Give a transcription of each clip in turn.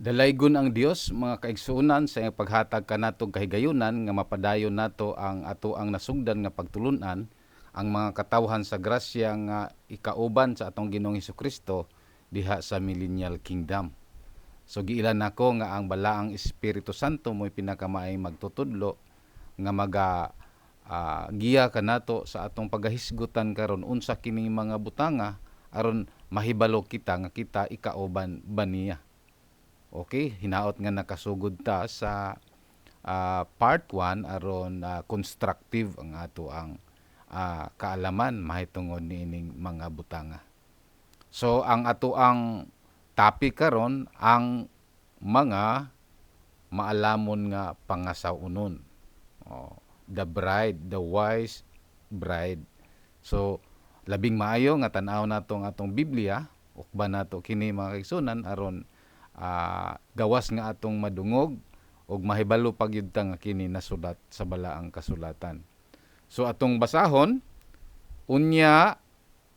Dalaygon ang Dios, mga kaigsuonan, sa iyang paghatag kanatong kahigayunan nga mapadayon nato ang atoang nasugdan nga pagtulunan, ang mga katawhan sa grasya nga ikauban sa atong Ginoong Hesus Kristo diha sa Millennial Kingdom. So giilan nako nga ang Balaang Espiritu Santo mo'y pinakamaayong magtutudlo nga maga giya kanato sa atong pagahisgutan karon unsa kining mga butanga aron mahibalo kita nga kita ikauban ba niya. Okay, hinaot nga nakasugod ta sa part 1 aron constructive ang ato ang kaalaman mahitungod niining mga butanga. So ang ato ang topic karon, ang mga maalamon nga pangasaw-onon. Oh, the bride, the wise bride. So labing maayo nga tan-aw nato ang atong Biblia, ukban nato kini, mga kaigsuonan, aron gawas nga atong madungog ug mahibalo pa gyud ta nga kini nasulat sa Balaang Kasulatan. So atong basahon: "Unya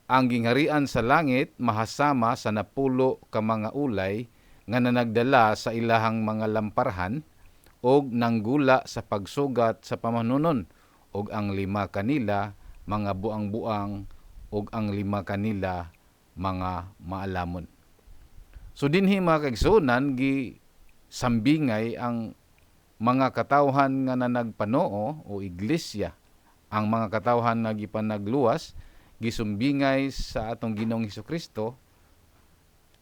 ang gingharian sa langit mahasama sa 10 ka mga ulay nga nanagdala sa ilahang mga lamparhan og nanggula sa pagsugat sa pamanunon, ug ang 5 kanila mga buang-buang ug ang 5 kanila mga maalamon." So dinhi, mga kaigsuonan, gi sambingay ang mga katawhan nga nanagpanoo o iglesia, ang mga katawhan nga gipanagluwas, gisumbingay sa atong Ginoong Hesus Kristo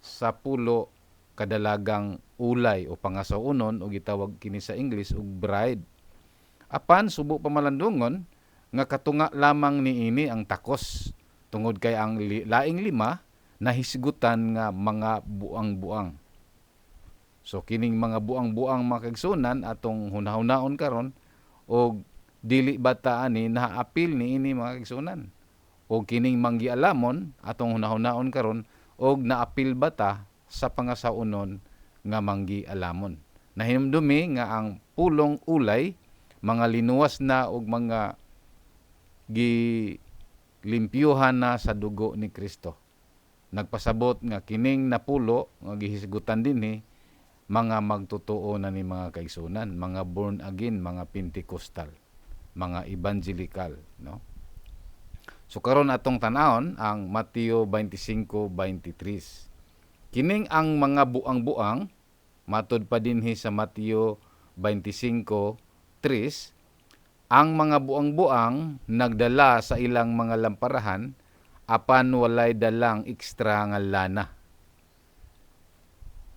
sa 10 kadalagang ulay o pangasaw-onon o gitawag kini sa English og bride. Apan subo pamalandungon nga katunga lamang niini ang takos tungod kay ang laing 5 nahisgutan nga mga buang-buang. So kining mga buang-buang, mga kaigsuonan, atong hunahunaon karon og dili ba ta ani naapil niini, mga kaigsuonan? Og kining manggialamon, atong hunahunaon karon og naapil ba ta sa pangasaw-onon nga manggialamon? Nahinumdumi nga ang pulong ulay, mga linuwas na og mga gilimpyuhan na sa dugo ni Kristo. Nagpasabot nga kining 10 nga gihisgutan dinhi, mga magtotoo na ni, mga kaigsuonan, mga born again, mga Pentecostal, mga evangelical, no? So karon atong tan-awon ang Mateo 25:23. Kining ang mga buang-buang, matud pa dinhi sa Mateo 25:3, ang mga buang-buang nagdala sa ilang mga lamparahan apan walay dalang ekstra nga lana.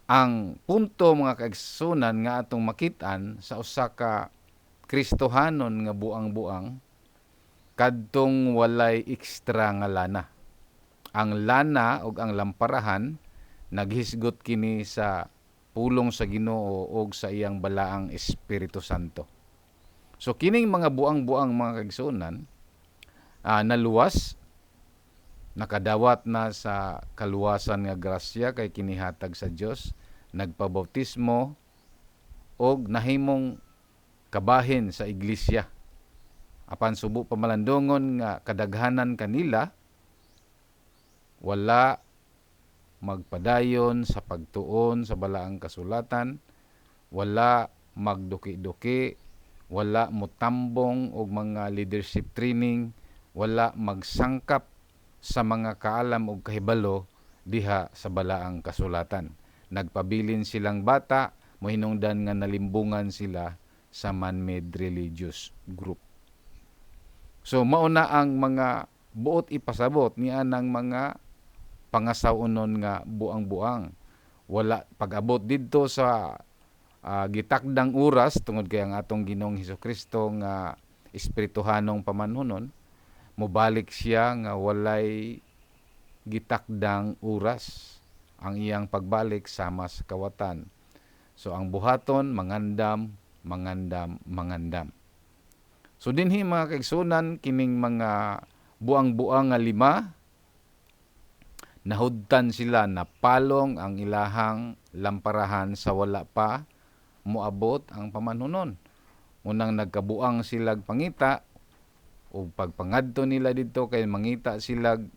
Ang punto, mga kaigsuonan, nga atong makit-an sa usa ka Kristohanon nga buang-buang, kadtong walay ekstra nga lana. Ang lana ug ang lamparahan naghisgot kini sa pulong sa Ginoo ug sa iyang Balaang Espiritu Santo. So kining mga buang-buang, mga kaigsuonan, naluwas, nakadawat na sa kaluwasan nga grasya kay kinihatag sa Dios, nagpabautismo og nahimong kabahin sa iglesia. Apan subo pamalandungon nga kadaghanan kanila wala magpadayon sa pagtuon sa Balaang Kasulatan, wala magduki-duki, wala motambong og mga leadership training, wala magsangkap sa mga kaalam og kahibalo diha sa Balaang Kasulatan. Nagpabilin silang bata, mohinungdan nga nalimbungan sila sa man-made religious group. So mauna ang mga buot ipasabot niya ng mga pangasaw-onon nga buang-buang. Wala pag-abot didto sa gitakdang oras tungod kay ang atong Ginoong Hesus Kristo nga espirituhanong pamanhunon, mobalik siya nga walay gitakdang oras ang iyang pagbalik sama sa kawatan. So ang buhaton, mangandam, mangandam, mangandam. So dinhi, mga kaigsuonan, kining mga buang-buang nga 5, nahudtan sila, napalong ang ilahang lamparahan sa wala pa moabot ang pamanhunon. Unang nagkabuang silag pangita ug pagpangadto nila didto kay mangita silag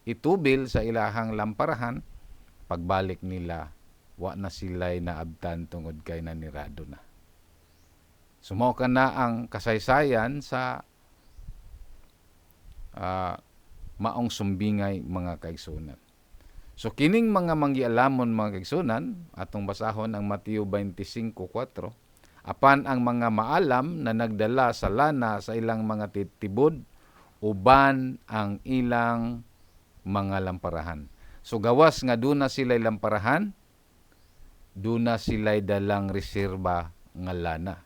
itubil sa ilahang lamparahan, pagbalik nila Wa na sila'y naabtan tungod kay nanirado na. So mao kana ang kasaysayan sa maong sumbingay, mga kaigsunan. So kining mga manggialamon, mga kaigsunan, atong basahon ang Mateo 25:4. Apan ang mga maalam na nagdala sa lana sa ilang mga tibod uban ang ilang mga lamparahan. So gawas nga duna sila'y lamparahan, duna sila'y dalang reserba nga lana.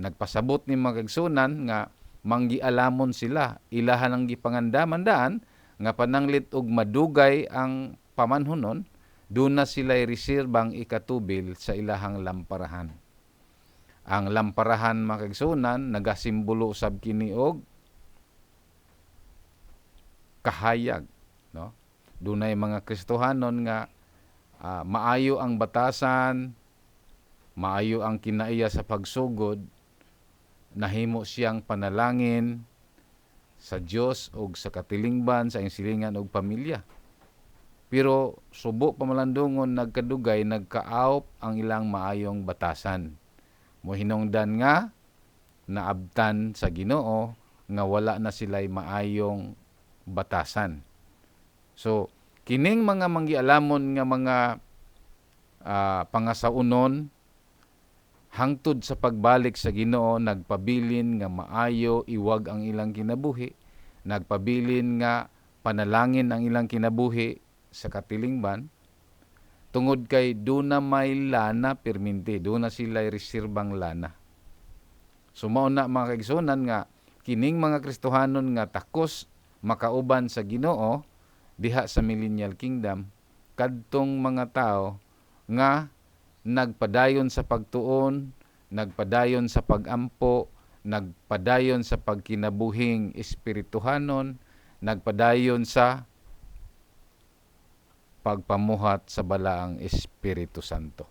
Nagpasabot ni mga kaigsunan nga manggialamon sila, ilahan ang gipangandaman daan nga pananglit og madugay ang pamanhonon, duna sila'y reserbang ikatubil sa ilahang lamparahan. Ang lamparahan, mga kaigsunan, nagasimbolo usab kini og kahayag, no? Dunay mga Kristohanon nga maayo ang batasan, maayo ang kinaiya sa pagsugod, nahimo siyang panalangin sa Dios og sa katilingban, sa iyang silingan og pamilya. Pero subo pamalandungon, nagkadugay, nagkaawp ang ilang maayong batasan. Mohinungdan nga naabtan sa Ginoo nga wala na sila'y maayong batasan. So kining mga manggialamon nga mga pangasaunon hangtod sa pagbalik sa Ginoo, nagpabilin nga maayo iwag ang ilang kinabuhi, nagpabilin nga panalangin ang ilang kinabuhi sa katilingban, tungod kay duna may lana perminti, duna sila'y reserbang lana. So mao na, mga kaigsunan, nga kining mga Kristohanon nga takos makauban sa Ginoo diha sa millennial kingdom, kadtong mga tao nga nagpadayon sa pagtuon, nagpadayon sa pagampo, nagpadayon sa pagkinabuhing espirituhanon, nagpadayon sa pagpamuhat sa Balaang Espiritu Santo.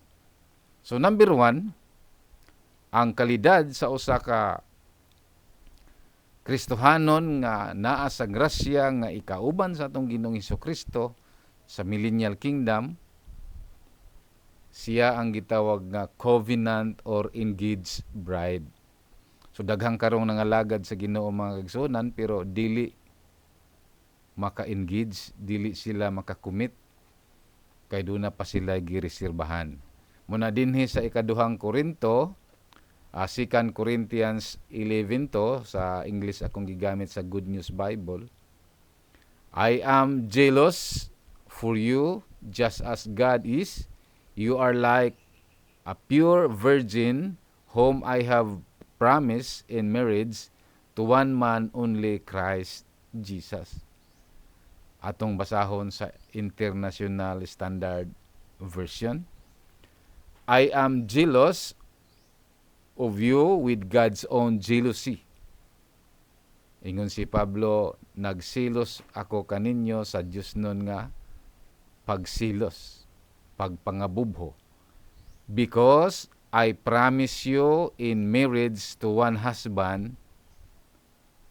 So number 1, ang kalidad sa usa ka Kristohanon nga naa sa grasya nga ikauban sa atong Ginoong Kristo sa millennial kingdom, siya ang gitawag nga covenant or engaged bride. So daghang karong nangalagad sa Ginoo, mga kaigsunan, pero dili maka-engage, dili sila maka-commit kay duna pa sila gireserbahan. Muna dinhi sa ikaduhang Korinto, 2 Corinthians 11 to sa English, akong gigamit sa Good News Bible. "I am jealous for you just as God is. You are like a pure virgin whom I have promised in marriage to one man only, Christ Jesus." Atong basahon sa International Standard Version. "I am jealous of you with God's own jealousy." Ingon si Pablo, nagsilos ako kaninyo sa Diyos nun nga pagsilos, pagpangabubho. "Because I promise you in marriage to one husband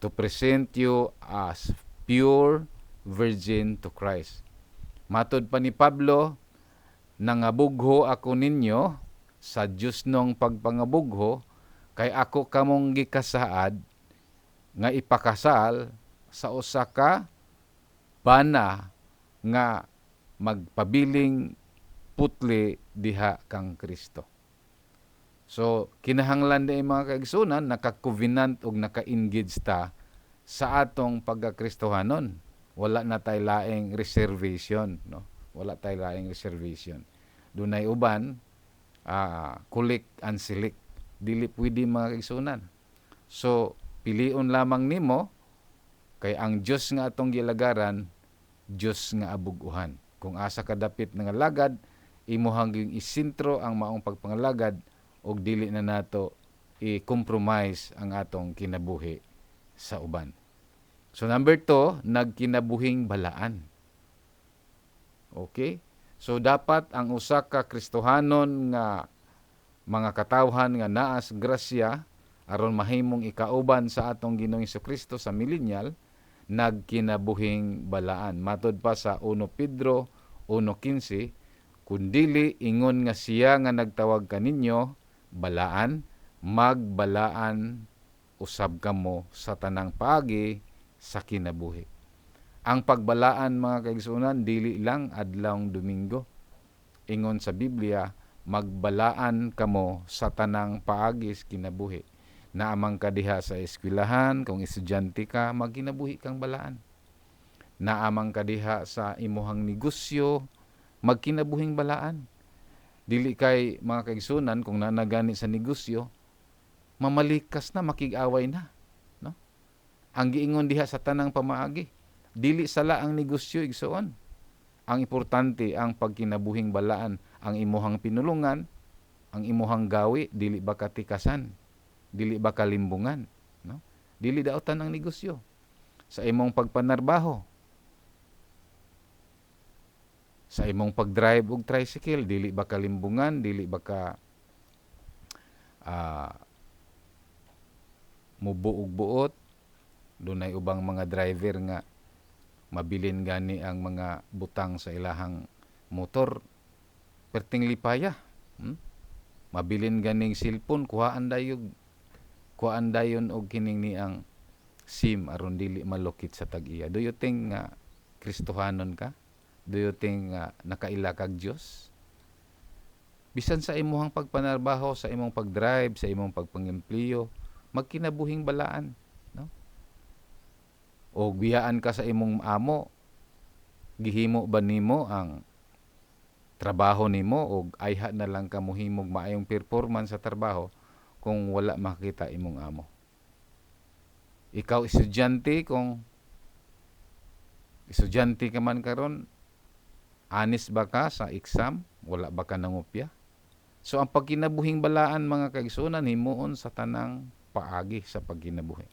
to present you as pure virgin to Christ." Matod pa ni Pablo, nangabugho ako ninyo sa Diyos nong pagpangabugho kay ako kamong gikasaad nga ipakasal sa usa ka bana nga magpabiling putli diha kang Kristo. So kinahanglan di, mga kaigsunan, naka-covenant ug naka-engage ta sa atong pagkakristohanon. Wala na tay laing reservation, no? Wala tay laing reservation. Dunay uban kulik and select. Dili pwede, mga kaigsunan. So pilion lamang nimo kay ang Dios nga atong gilagaran, Dios nga abuguhan. Kung asa ka dapit nga lagad, imuhang ging isintro ang maong pagpangalagad ug dili na nato i-compromise ang atong kinabuhi sa uban. So number 2, nagkinabuhing balaan. Okay? So dapat ang usa ka Kristohanon nga mga katawhan nga naas grasya aron mahimong ikauban sa atong Ginoong Kristo sa millennial, nagkinabuhing balaan. Matod pa sa 1 Pedro 1:15, Kundili ingon nga siya nga nagtawag kaninyo balaan, magbalaan usab kamo sa tanang paagi sa kinabuhi. Ang pagbalaan, mga kaigsuonan, dili lang adlawng Domingo. Ingon sa Biblia, magbalaan kamo sa tanang paagi sa kinabuhi. Naamang ka diha sa eskwelahan, kung estudyante ka, magkinabuhi kang balaan. Naamang ka diha sa imuhang negosyo, magkinabuhing balaan. Dili kay, mga kaigsuonan, kung nanagani sa negosyo, mamalikas na, makig-away na. No? Ang giingon diha, sa tanang pamaagi. Dili sala ang negosyo, igsoon. Ang importante, ang pagkinabuhing balaan, ang imuhang pinulungan, ang imuhang gawi, dili ba katikasan, dili ba kalimbungan, no? Dili daotan ang negosyo. Sa imong pagpanarbaho, sa imong pagdrive og tricycle, dili ba kalimbungan, dili ba ka mubuog-buot? Dunay ubang mga driver nga mabilin gani ang mga butang sa ilahang motor, perting lipaya. Mabilin ganing cellphone, kuhaan dayon og kining ni ang SIM aron dili malukit sa tag-iya. Do you think nga Kristohanon ka? Do you think nga nakaila kag Dios? Bisan sa imuhang pagpanarbaho, sa imong pagdrive, sa imong pagpangempleo, magkinabuhing balaan, no? O biyaan ka sa imong amo, gihimo ba nimo ang trabaho nimo og ayha na lang ka mohimog maayong performance sa trabaho kung wala makita imong amo? Ikaw estudyante, kung estudyante ka man karon, honest ba ka sa exam? Wala ba ka nangopya? So ang pagkinabuhing balaan, mga kaigsuonan, himuon sa tanang paagi sa pagkinabuhi.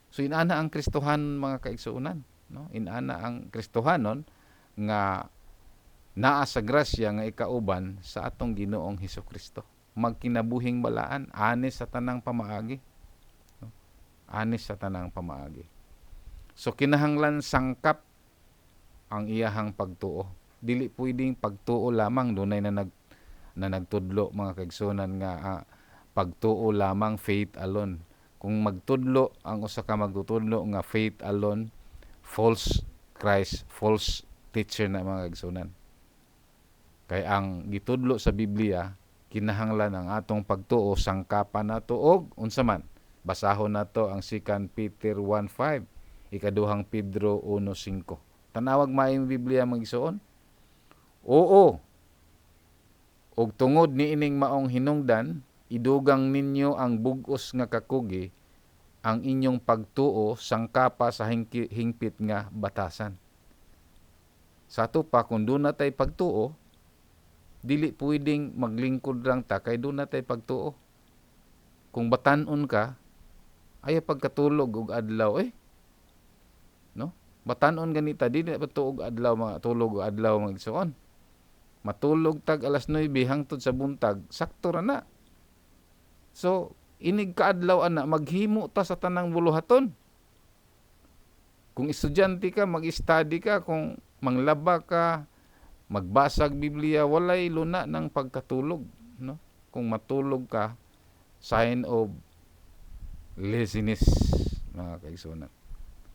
So inana ang Kristohanon, mga kaigsuonan, no? Inana ang Kristohanon nga naa sa grasya nga ikauban sa atong Ginoong Hesukristo. Magkinabuhing balaan, honest sa tanang pamaagi. No? Honest sa tanang pamaagi. So kinahanglan sangkap ang iyahang pagtuo. Dili pwedeng pagtuo lamang. Dunay na nagtudlo, mga kaigsuonan, nga pagtuo lamang, faith alone. Kung magtudlo ang usa ka magtutudlo nga faith alone, false Christ, false teacher na, mga kaigsuonan. Kay ang gitudlo sa Biblia, kinahanglan ang atong pagtuo sangkapan nato og unsa man. Basahon nato ang 2 Peter 1:5, Ikaduhang Pedro 1:5. Tanawag maayong Biblia, mga igsoon. Oo. Og tungod niining maong hinungdan, idugang ninyo ang bug-os nga kakugi, ang inyong pagtuo sangkapa sa hingpit nga batasan. Sa ato pa, kung duna tay pagtuo, dili pwedeng maglingkod lang ta kay duna tay pagtuo. Kung batan-on ka, ayaw pagkatulog og adlaw eh. No? Batan-on ganita, dili na patuog adlaw, mga tulog og adlaw, mga igsoon. Matulog tag alas 9 hangtod sa buntag, sakto ra na. So, inig kaadlaw ana, maghimo ta sa tanang buluhaton. Kung estudyante ka, mag-study ka, kung manglaba ka, magbasag Biblia, walay luna ng pagkatulog, no? Kung matulog ka, sign of laziness, mga kaigsuonan.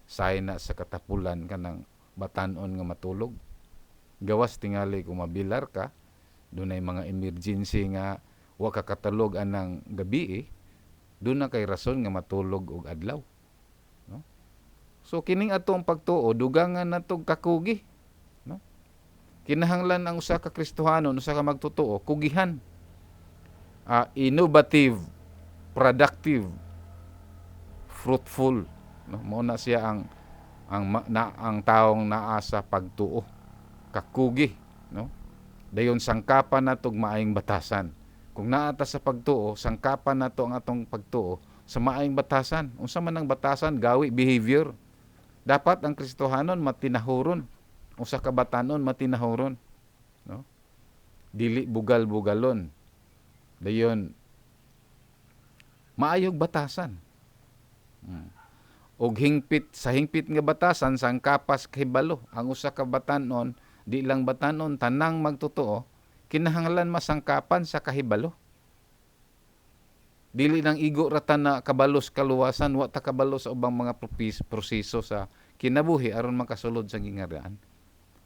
Sign na sa katapulan ka ng batan-on nga matulog. Gawas tingali kung mabilar ka, dunay mga emergency nga wa ka katulog anang gabi eh, doon na kay rason nga matulog og adlaw. No? So kining atong pagtuo, dugangan natog kakugi. No? Kinahanglan ang usa ka Kristohanon, usa ka magtotoo, kugihan. Innovative, productive, fruitful. No? Mao na siya ang taong naa sa pagtuo. Kakugi, no? Dayon sangkapan natog maayong batasan. Kung naa ta sa pagtuo, sangkapan nato ang atong pagtuo sa maayong batasan. Unsa man ang batasan? Gawi, behavior. Dapat ang Kristohanon matinahuron. Usa ka batanon matinahuron, no? Dili bugal-bugalon. Dayon maayog batasan. Og hingpit sa hingpit nga batasan sangkapas kahibalo. Ang usa ka batanon di lang batanon, tanang magtotoo kinahanglan masangkapan sa kahibalo. Dili nang igo ra ta na kabalo sa kaluwasan, wa ta kabalo sa ubang mga proseso sa kinabuhi aron makasulod sa gingharian.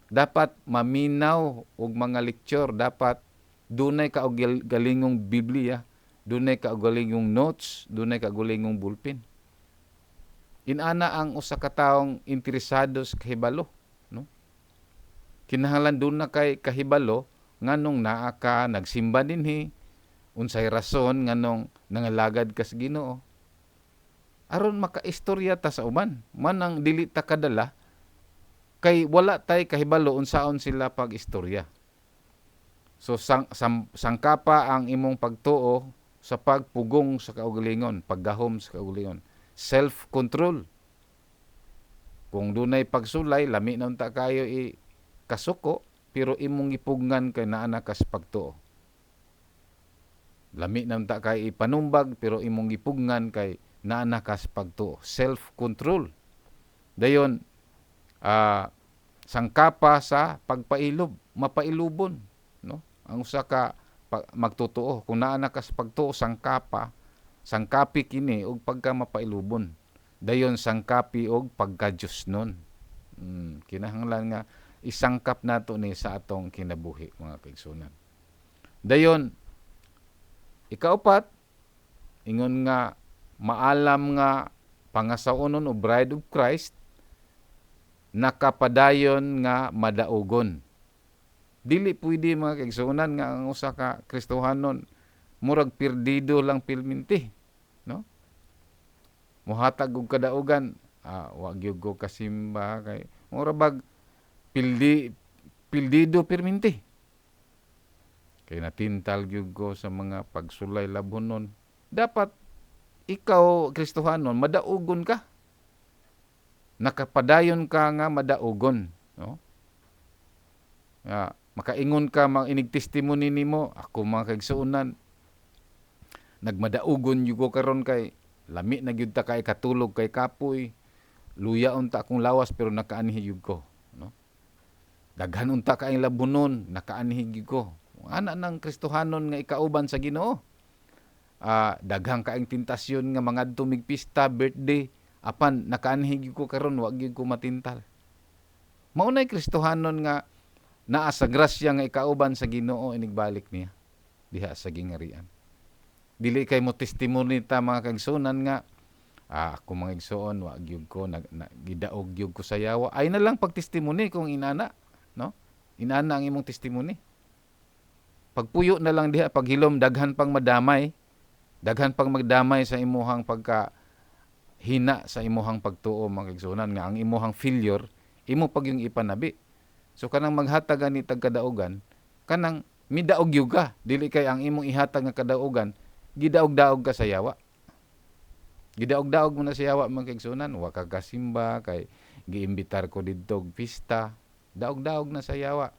Dapat maminaw og mga lecture, dapat dunay ka og galingong Biblia, dunay ka og galingong notes, dunay ka galingong ballpen. Inana ang usa ka taong interesado sa kahibalo, no? Kinahanglan duna kay kahibalo nganong naa ka nagsimba dinhi, unsay rason nganong nangalagad ka sa Ginoo, aron makaistorya ta sa uban. Man ang dili ta kadala kay wala tay kahibalo unsaon sila pag-istorya. So sangkapa ang imong pagtuo sa pagpugong sa kaugalingon, paggahom sa kaugalingon, self-control. Kung dunay pagsulay, lami na unta kayo i kasuko, pero imong gipugngan kay naa na kas pagtuo. Lami na unta kay ipanumbag, pero imong gipugngan kay naa na kas pagtuo. Self-control. Dayon, sangkapa sa pagpailob, mapailubon, no? Ang usa ka magtotoo, kung naa na kas pagtuo, sangkapa, sangkapi kini og pagka mapailubon. Dayon sangkapi og pagka-Diyosnon. Kinahanglan nga isangkap nato ni sa atong kinabuhi, mga kaigsunan. Dayon, ikaupat, ingon nga maalam nga pangasaonon o bride of Christ, nakapadayon nga madaugon. Dili pwede, mga kaigsuonan, nga ang usa ka Kristohanon murag perdido lang pilminti, no? Muhatag og kadaugan, wa gyud ko kasimba kay mura bag pildido pirminti. Kay natintal gyud ko sa mga pagsulay labhonon. Dapat ikaw Kristohanon madaugon ka. Nakapadayon ka nga madaugon, no? Nga makaingon ka, mga inig testimony nimo, "Ako, mga kaigsuonan, nagmadaugon gyud ko karon kay lami na gyud ta kay katulog kay kapoy, luya unta akong lawas pero nakaanhi gyud ko," no? "Daghan unta kaayong labhonon, nakaanhi gyud ko." Ana nang Kristohanon nga ikauban sa Ginoo. "Daghang kaayong tentasyon nga mangadto mig pista, birthday, apan nakaanhi gyud ko karon, wa gyud ko matintal." Mao nay Kristohanon nga naa sa grasya nga ikauban sa Ginoo inigbalik niya diha sa gingarian. Dili kay mo testimony ta, mga kaigsuonan, nga "Ako, mga igsoon, wa gyud ko nag, na, gidaog gyud ko sa yawa." Ay na lang pagtestimony kung inana, no? Inana ang imong testimony. Pagpuyo na lang diha, paghilom daghan pang madamay, daghan pang magdamay sa imuhang pagka hina sa imuhang pagtuo, mga kaigsuonan, nga ang imuhang failure imo pag yung ipanabi. So kanang maghatag ani tag kadaugan, kanang midaog gyud ka, dili kay ang imong ihatag nga kadaugan gidaog-daog ka sa yawa. Gidaog-daog mo na sa yawa, mga kaigsuonan, wa ka kasimba kay giimbitar ko didto og pista. Daog-daog na sa yawa.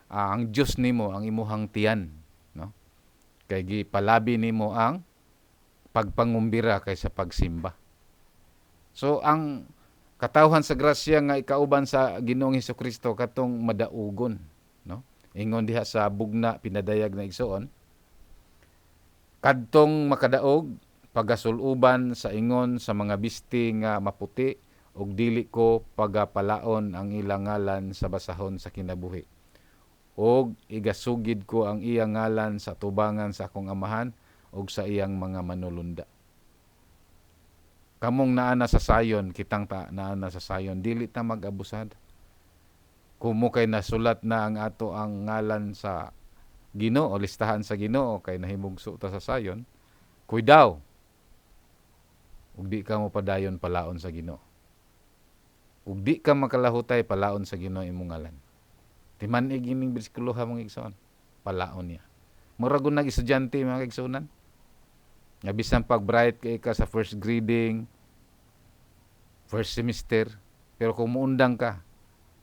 Ang Dios nimo ang imuhang tiyan, no? Kay gipalabi nimo ang pagpangumbira kaysa pagsimba. So ang katawhan sa grasya nga ikauban sa Ginoong Hesukristo katong madaugon, no? Ingon diha sa bugna pinadayag na igsoon, kadtong makadaog pagasuluban sa ingon sa mga bisti nga maputi ug dili ko pagapalaon ang ilang ngalan sa basahon sa kinabuhi. Og igasugid ko ang iyang ngalan sa tubangan sa akong Amahan ug sa iyang mga manulunda. Kamong naa na sa sayon, kitang ta naa na sa sayon, dili ta mag-abusad. Kumo kay nasulat na ang ato ang ngalan sa Ginoo, listahan sa Ginoo kay nahimugso ta sa sayon, kuidaw. Ug di ka mo padayon palaon sa Ginoo. Ug di ka makalahutay, palaon sa Ginoo imong ngalan. Timan-ig ining bersikulo ha, mga igsoon. Palaon niya. Murag nag estudyante, mga igsuonan. Nga bisan pag bright kay ka sa first grading, first semester, pero kung muundang ka,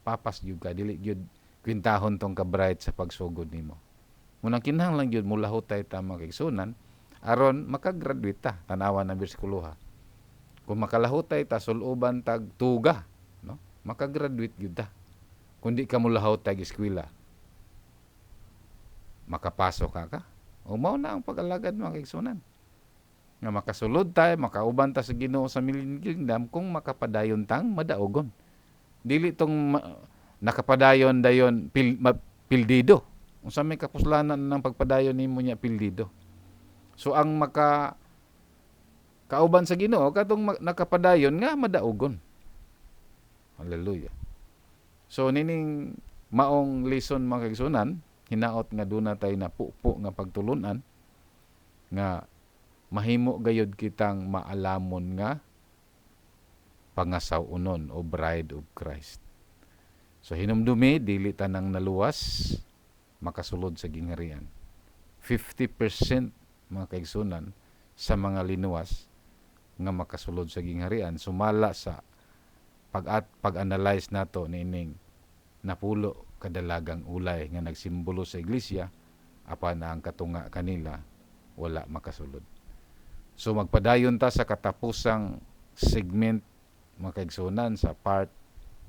papas gyud ka, dili gyud kwintahon tong ka bright sa pagsugod nimo. Munang kinahanglan gyud mulahutay ta, mga kaigsuonan, aron makagraduate ta. Tanawa ng bersikulo ha. Kung makalahutay ta, suluban tag tuga, no? Makagraduate gyud ta. Kung di ka mulahaw tag eskwela, makapasok ka ka? O mao na ang pag-alagad, mga kaigsunan. Nga makasulod tayo, makauban ta sa Ginoo sa Millennial Kingdom kung makapadayon tang madaugon. Dili tong nakapadayon dayon pildido. Unsa may kapuslanan ng pagpadayon nimo niya pildido? So ang maka kauban sa Ginoo katong nakapadayon nga madaugon. Hallelujah. So nining maong lesson, mga kaigsunan, hinaot nga duna tay napupo nga pagtulunan nga mahimo gayud kitang maalamon nga pangasaw-onon o bride of Christ. So hinumdumi, dili tanang naluwas makasulod sa gingharian. 50%, mga kaigsunan, sa mga linuwas nga makasulod sa gingharian sumala sa pag-analyze nato niining 10 kadalagang ulay nga nagsimbolo sa iglesia, apan ang katunga kanila wala makasulod. So magpadayon ta sa katapusang segment, mga kaigsunan, sa part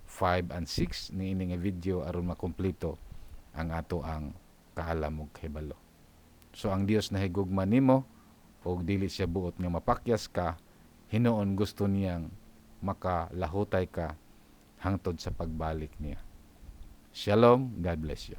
5 and 6 niini nga video aron makumpleto ang ato ang kaalam ug kahibalo. So ang Dios nahigugma nimo ug dili siya buot nga mapakyas ka, hinuon gusto niyang makalahutay ka hangtod sa pagbalik niya. Shalom, God bless you.